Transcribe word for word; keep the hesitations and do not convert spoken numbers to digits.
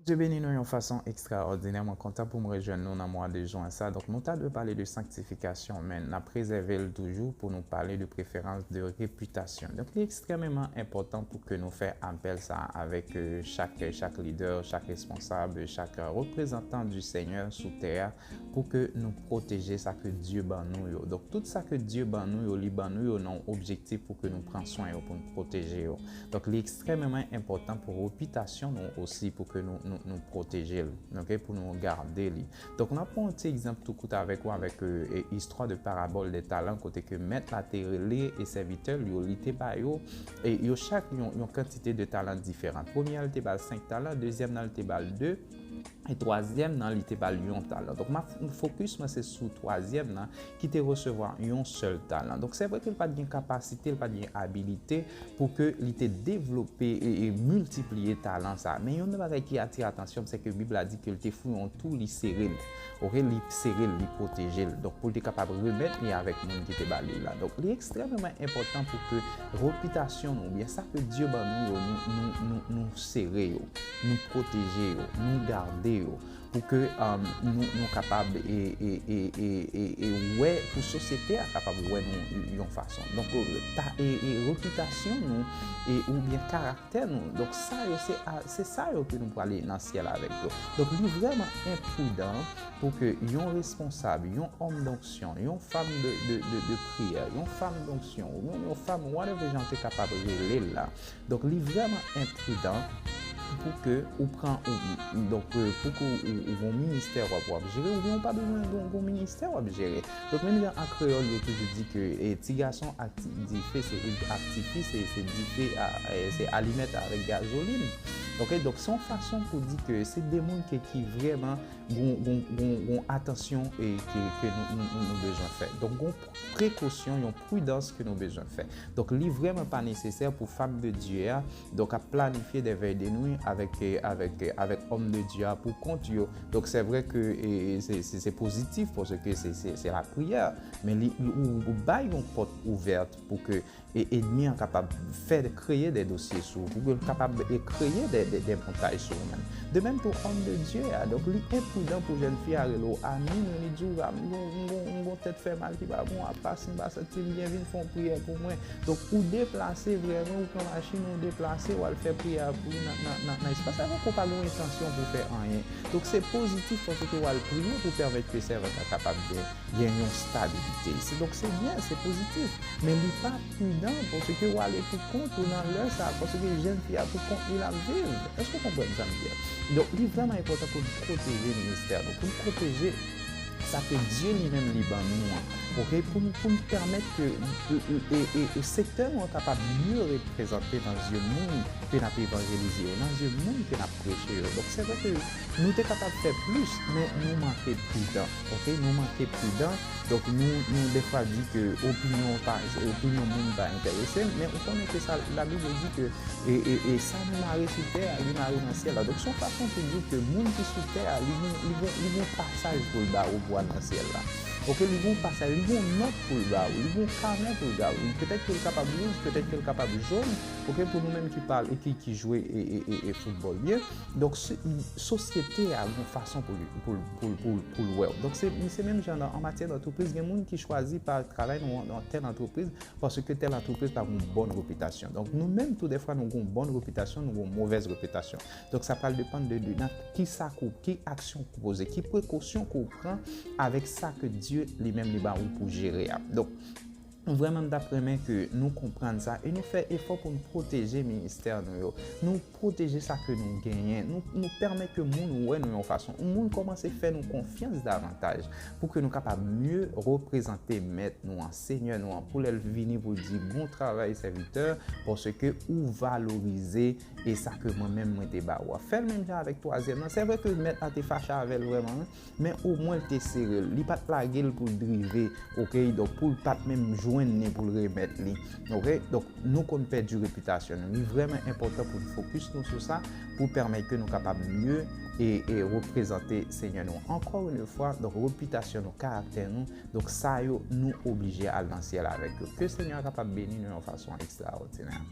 Dye beni nou yon fason ekstraòdinè. Mwen kontan pou m rejwenn nou nan mwa de jen sa. Donk, nou ta dwe pale de sanktifikasyon, men n ap rezève l toujou pou nou pale de preferans de repitasyon. Donk, li ekstrèmeman enpòtan pou ke nou fè apèl sa avèk, euh, chak, chak lidè, chak responsab, chak, euh, reprezantan du Seigneur sou tè a, pou ke nou pwoteje sa ke Dye ban nou yo. Donk, tout sa ke Dye ban nou yo, li ban nou yo nan yon objektif pou ke nou pran swen yo, pou nou pwoteje yo. Donk, li ekstrèmeman enpòtan pou repitasyon nou osi, pou ke nou, nou, nou pwoteje l, ok, pou nou gade li. Donk, n ap pran yon ti egzanp tou kout avèk ou, avèk, euh, e, istwa de parabòl de talan, kote ke mèt la te rele e sèvitè l yo, li te ba yo, e yo chak yon, yon kantite de talan diferan. Premye a, li te ba l senk talan, dezyèm nan, li te ba l de, e twazyèm nan, li te ba l yon talan. Donk, m ap fokis mwen se sou twazyèm nan, ki te resevwa yon sèl talan. Donk, se vre ke l pa t gen kapasite, l pa t gen abilite pou ke li te devlope e, e miltipliye talan sa. Men yon bagay ki atire atansyon m, se ke Bib la di ke l te fouye yon twou, li sere l. Ok, li sere l, li pwoteje l. Donk, pou l te kapab remèt li avèk moun ki te ba li l la. Donk, li ekstrèmeman enpòtan pou ke repitasyon nou, oubyen sa ke Dye ban nou yo, nou, nou, nou, nou sere yo, nou pwoteje yo, nou gade yo, pou ke, um, nou, nou kapab e, e, e, e, e, e wè, pou sosyete a kapab wè nou yon fason. Donk, ta, e, e repitasyon nou, e, oubyen karaktè nou. Donk, sa yo, se a, se sa yo ke nou prale nan syèl avèk yo. Donk, li vrèman enpridan pou ke yon responsab, yon òm donksyon, yon fanm de, de, de, de priyè, yon fanm donksyon, yon, yon fanm, whatever jan te kapab rele l la. Donk, li vrèman enpridan pou ke ou pran, ou, donk, euh, pou ke ou, ou gon ministè w ap, w ap jere, oubyen ou pa bezwen gon, gon ministè w ap jere. Donk, menm jan an kreyòl, yo toujou di ke, e, ti gason ak ti, dife, se, ak tifi, se, se dife, a, e, se alimèt avèk gazolin. Ok, donk, se yon fason pou di ke se de moun ke, ki vrèman gon, gon, gon, gon atansyon, e, ke, ke nou, nou, nou, nou bezwen fè. Donk, gon prekosyon, yon pridans ke nou bezwen fè. Donk, li vrèman pa nesesè pou fanm de Dye a, donk, ap planifye de vèy de nwi avèk, e, avèk, e, avèk òm de Dye a pou kont yo. Donk, se vre ke, e, e, se, se, se pozitif, paske se, se, se lapriyè, men li, ou, ou bay yon pòt ouvèt pou ke e, ènmi an kapab fè, kreye de dosye sou ou, pou ke l kapab, e, kreye de, de, de montay sou ou menm. De menm tou, òm de Dye a, donk, li enpridan pou jèn fi a rele w a minwi, li di w, "A, m gon, m gon, m gon tèt fè mal ki pa bon, apa si m pa santi m byen, vin fè yon priyè pou mwen." Donk, ou deplase vrèman, ou pran machin, ou deplase, w al fè priyè a pou li nan, nan, nan, nan espas la, ou pa gen entansyon pou fè anyen. Donk, se pozitif paske w al priye pou pèmèt ke sèvant la kapab gen gen yon stabilite. Se, donk, se byen, se pozitif. Men li pa pridan paske w ale pou kont ou nan lè sa, paske jèn fi a pou kont li l ap viv. Èske w konprann sa m di a? Donk, li vrèman enpòtan pou n pwoteje ministè nou, pou n pwoteje sa ke Dye li menm li ban nou an. Ok? Pou n, pou n pèmèt ke, e, e, e, e, e sektè nou an kapab mye reprezante nan zye moun ke n ap evanjelize yo, nan zye moun ke n ap preche yo. Donk, se vre ke nou te kapab fè plis, men nou manke pridan, ok? Nou manke pridan. Donk, nou, nou defwa di ke opinyon pa, opinyon moun pa enterese m, men ou konnen ke sa, Labib di ke, e, e, e sa nou mare sou tè a, li mare nan syèl la. Donk, se yon fason pou di ke moun ki sou tè a, li gon, li gon, li gon pasaj pou l ba ou pou al nan syèl la. Ok, li gon pasaj, li gon nòt pou l ba ou, li gon kanè pou l ba ou. Petèt ke l kapab wouj, petèt ke l kapab jòn, ok, pou nou menm ki pale, ki, ki jwe e, e, e, e foutbòl byen. Donk, se, sosyete a gon fason pou l, pou l, pou l, pou l, pou l wè w. Donk, se, se menm jan nan, an matyè dantrepriz, gen moun ki chwazi pa travay nan, nan tèl antrepriz paske tèl antrepriz pa gon bòn repitasyon. Donk, nou menm tou, dèfwa, nou gon bòn repitasyon, nou gon movèz repitasyon. Donk, sa pral depann de, de nan ki sa ke w, ki aksyon ke w poze, ki prekosyon ke w pran avèk sa ke Dye li menm li ba ou pou jere a. Donk, vrèman, m t ap renmen ke nou konprann sa e nou fè efò pou n pwoteje ministè nou yo. Nou pwoteje sa ke nou genyen. Nou, nou pèmèt ke moun wè nou yon fason. Moun kòmanse fè nou konfyans davantaj pou ke nou kapab mye reprezante Mèt nou an, Senyè nou an, pou lè l vini pou l di, "Bon travay, sèvitè, paske ou valorize e sa ke mwen menm mwen te ba ou a." Fè l menm jan avèk twazyèm nan. Se vre ke Mèt la te fache avè l vrèman, wi. Men omwen l te sere l. Li pa t lage l pou l drive, ok? Donk, pou l pa t menm jwenn li pou l remèt li, ok? Donk, nou konn pèdi repitasyon nou. Li vrèman enpòtan pou n fokis nou sou sa, pou pèmèt ke nou kapab mye e, e reprezante Senyè nou. Encore une fois, donk, repitasyon nou, karaktè nou, donk, sa yo, nou oblije al nan syèl avèk yo. Ke Senyè a kapab beni nou yon fason ekstraòdinè.